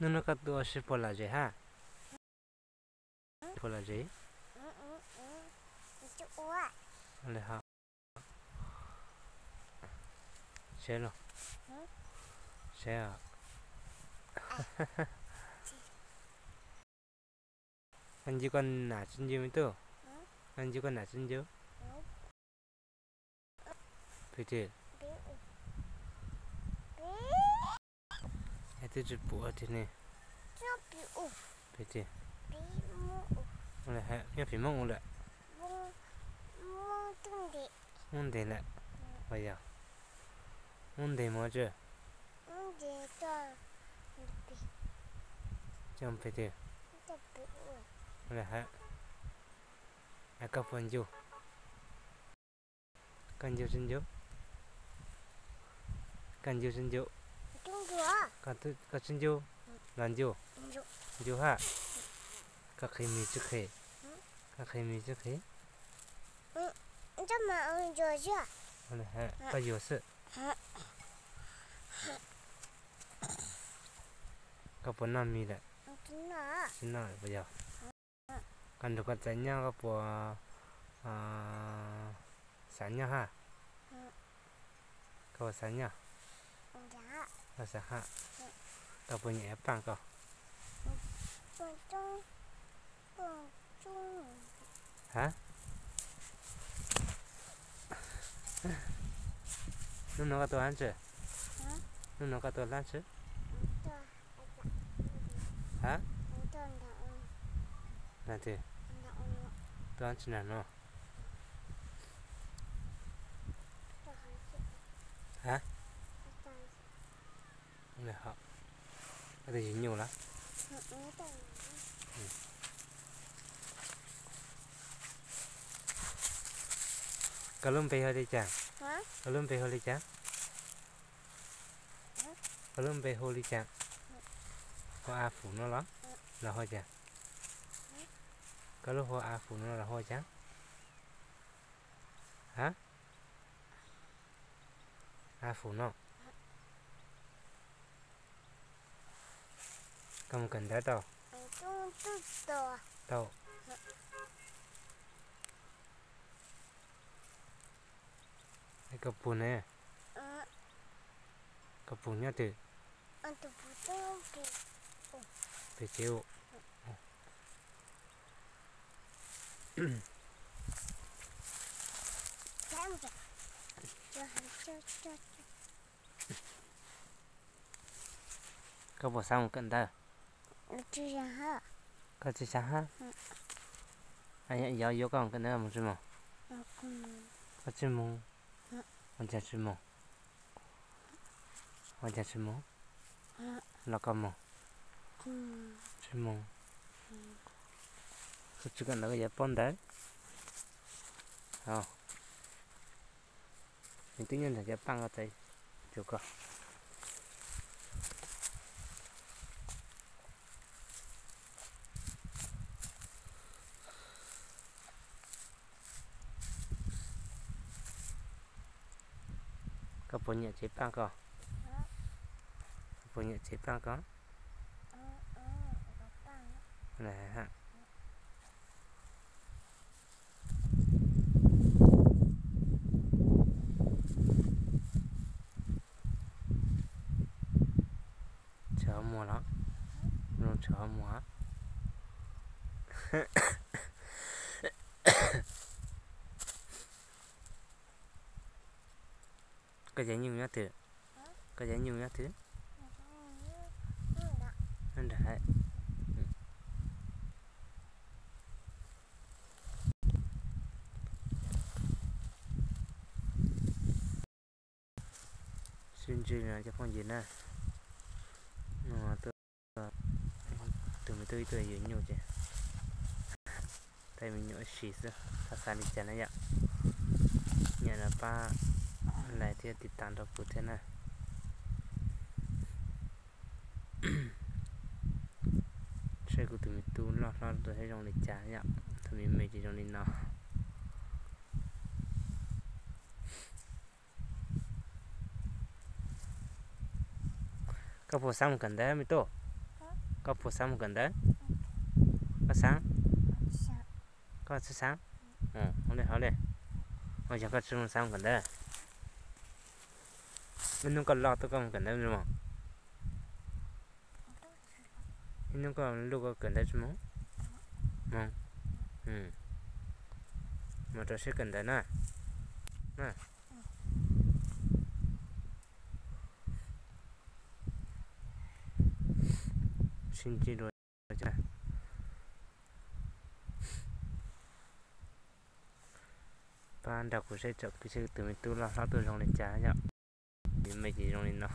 Hnub no koj tuaj ua si puag lom zem hab? Puag lom zem? Li hab. Seb los. Seb os. Koj ncu koj nam tsi ncu me tub? Koj ncu koj nam tsi ncu? Pem twg? Yog twb tsis pum tiag ne. Pem twg? Nyob pem Hmoob ua lawm. Hmoob ntes lawm. Ua yog Hmoob ntes mus tsi? Coj pem twg? Ua li hab. Koj puas ncu? Koj ncu tsi ncu? Koj ncu tsi ncu? Koj tsi ncu? Los ncu? Ncu hab. Koj qhia mis tsi qhia? Koj qhia mis tsi qhia? Koj yuav xwb. Koj puas noj mis lawm? Tsi noj puas yog? Koj nrug koj txais nyob koj puas xav nyob hab? Koj puas xav nyob? Xav hab. Koj puas nyiam yuav paaj koj? Hab? Hnub no koj tuaj dlaab tsi? Hnub no koj tuaj dlaab tsi? Hab? Ntag, tuaj dlaab tsi nag no? Hab? Koj twb yug nyuj lawm. Koj lub npe hu li cas? Koj lub npe hu li cas? Koj lub npe hu li cas? Hu A Fum no los? Los hu cas? Koj lub hu A Fum no los hu cas? Hab? A Fum no. Koj mus kawm ntawv tau? Tau. Koj puag ne? Koj puag nyob twg? Pem tsev ua. Koj puas xav mus kawm ntawv? Koj tsis xav hab? Yog yuav koj mus kawm ntawv mus tsis mus? Koj tsis mus? Ua cas tsis mus? Ua cas tsis mus? Los koj mus. Tsis mus. Koj tsis kawm ntawv koj yuav paub ntawv. Nws twb nyob ntawm cov paaj koj txais tsuas koj. Koj puas nyiam tsev paaj koj? Koj puas nyiam tsev paaj koj? Tshav muag los? Zoo tshav muag. Koj cov nyuj nyob twg? Koj cov nyuj nyob twg? Nyob nram hav. Sib ntsib no cov phooj ywg na, no tuaj, tus me tub ib tug yuav nyuj ces thaij me nyuam ua si xwb, txhob xav li cas na yom. Nyiam no pab like thiab tiv tam rau kuv thiab na. Saib kuv tus me tub loj hlob rau thiab zoo li cas yom, thaum me me ces zoo li no. Koj puas xav mus kawm ntawv me tub? Koj puas xav mus kawm ntawv? Koj xav? Koj txhob xav. Ua li hauv li. Ua yog koj tsis xav mus kawm ntawv, ib hnub koj loj tuaj koj mus kawm ntawv tsis mus? Ib hnub koj luj koj kawm ntawv tsis mus? Mus. Mus rau siab kawm ntawv na. Sib ntsib dua. Pab nrog kuv saib tsoom kwv tij tus me tub loj hlob tuaj zoo li cas yom. Me ces zoo li no.